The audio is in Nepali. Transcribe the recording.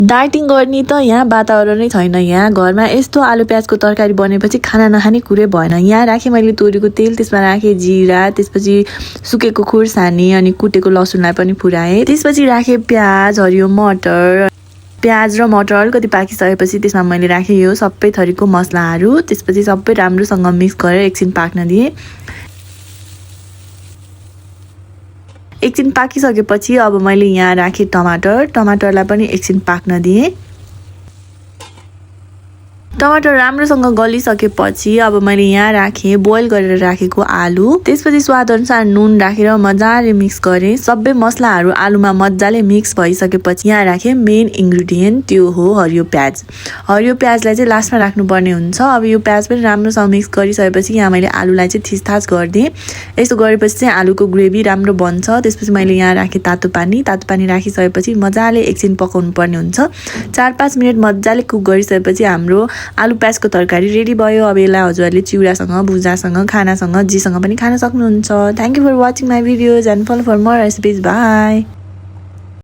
डाइटिङ गर्ने त यहाँ वातावरणै छैन। यहाँ घरमा यस्तो आलु प्याजको तरकारी बनेपछि खाना नखाने कुरै भएन। यहाँ राखेँ मैले तोरीको तेल, त्यसमा राखेँ जिरा, त्यसपछि सुकेको खुर्सानी अनि कुटेको लसुनलाई पनि फुराएँ। त्यसपछि राखेँ प्याज, हरियो मटर। प्याज र मटर अलिकति पाकिसकेपछि त्यसमा मैले राखेँ यो सबै थरीको मसलाहरू। त्यसपछि सबै राम्रोसँग मिक्स गरेर एकछिन पाक्न दिएँ। एकछिन पाकिसकेपछि अब मैले यहाँ राखेँ टमाटरलाई पनि एकछिन पाक्न दिएँ। टमाटर राम्रोसँग गलिसकेपछि अब मैले यहाँ राखेँ बोइल गरेर राखेको आलु। त्यसपछि स्वादअनुसार नुन राखेर मजाले मिक्स गरेँ। सबै मसलाहरू आलुमा मजाले मिक्स भइसकेपछि यहाँ राखेँ मेन इन्ग्रेडियन्ट, त्यो हो हरियो प्याज। हरियो प्याजलाई चाहिँ लास्टमा राख्नुपर्ने हुन्छ। अब यो प्याज पनि राम्रोसँग मिक्स गरिसकेपछि यहाँ मैले आलुलाई चाहिँ थिचथाच गरिदिएँ। यसो गरेपछि चाहिँ आलुको ग्रेभी राम्रो बन्छ। त्यसपछि मैले यहाँ राखेँ तातो पानी राखिसकेपछि मजाले एकछिन पकाउनु पर्ने हुन्छ। 4-5 मिनट मजाले कुक गरिसकेपछि हाम्रो आलु प्याजको तरकारी रेडी भयो। अब यसलाई हजुरहरूले चिउरासँग, भुजासँग, खानासँग, जेसँग पनि खान सक्नुहुन्छ। Thank you for watching my videos and follow for more recipes. By.